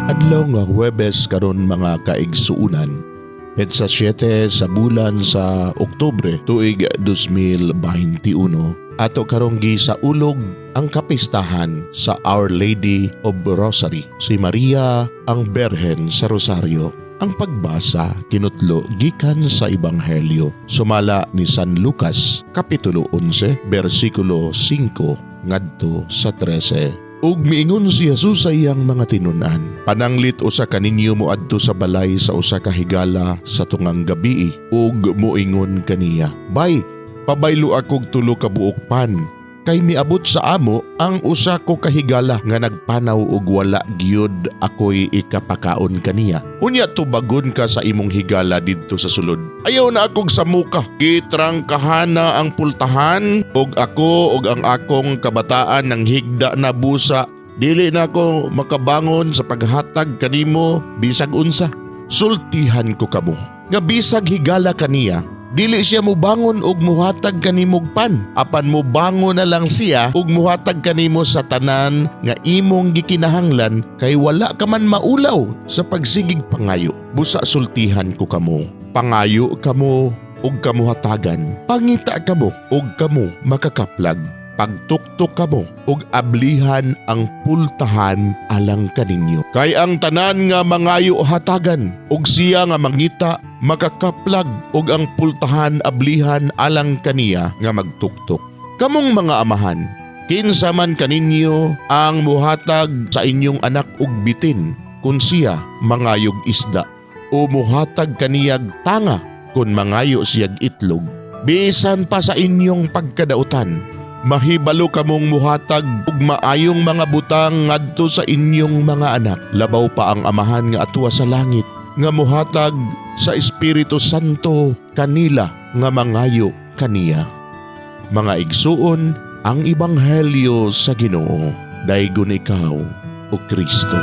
Adlaw nga Huwebes karon, mga kaigsuunan. Petsa 7 sa bulan sa Oktubre, tuig 2021. Ato karong gisaulog ang kapistahan sa Our Lady of Rosary. Si Maria ang Berhen sa Rosario. Ang pagbasa kinutlo gikan sa Ebanghelyo sumala ni San Lucas, kapitulo 11, bersikulo 5 ngadto sa 13. Ug miingon si Jesus sa iyang mga tinun-an, "Pananglit usa kaninyo moadto sa balay sa usa ka higala sa tungang gabii ug moingon kaniya, 'Bay, pabaylo akog tulo ka buok pan kay miabot sa amo ang usa ko ka higala nga nagpanaw ug wala gyud ako'y ikapakaon kaniya.' Unya tubagon ka sa imong higala didto sa sulod, 'Ayaw na akog samuka. Gitrangkahan na ang pultahan ug ako ug ang akong kabataan nanghigda na busa. Dili na ako makabangon sa paghatag kanimo bisag unsa.' Sultihan ko kamo nga bisag higala kaniya, dili siya mubangon og muhatag kanimog pan, apan mubangon na lang siya og muhatag kanimo sa tanan nga imong gikinahanglan kay wala ka man maulaw sa pagsigig pangayo. Busa sultihan ko kamo, pangayo kamo ug kamo hatagan, pangita kamo ug kamo makakaplag, pagtuktok kamo ug ablihan ang pultahan alang kaninyo. Kay ang tanan nga mangayo hatagan, ug siya nga mangita makakaplag, ug ang pultahan ablihan alang kaniya nga magtuktok. Kamong mga amahan, kinsa man kaninyo ang muhatag sa inyong anak og bitin kung siya mangayog isda, o muhatag kaniyag tanga kung mangayo siyag itlog? Bisan pa sa inyong pagkadautan, mahibalo kamong muhatag og maayong mga butang ngadto sa inyong mga anak. Labaw pa ang Amahan nga atuwa sa langit nga muhatag sa Espiritu Santo kanila nga mangayo kaniya." Mga igsuon, ang Ebanghelyo sa Ginoo. Daygon ikaw, O Kristo.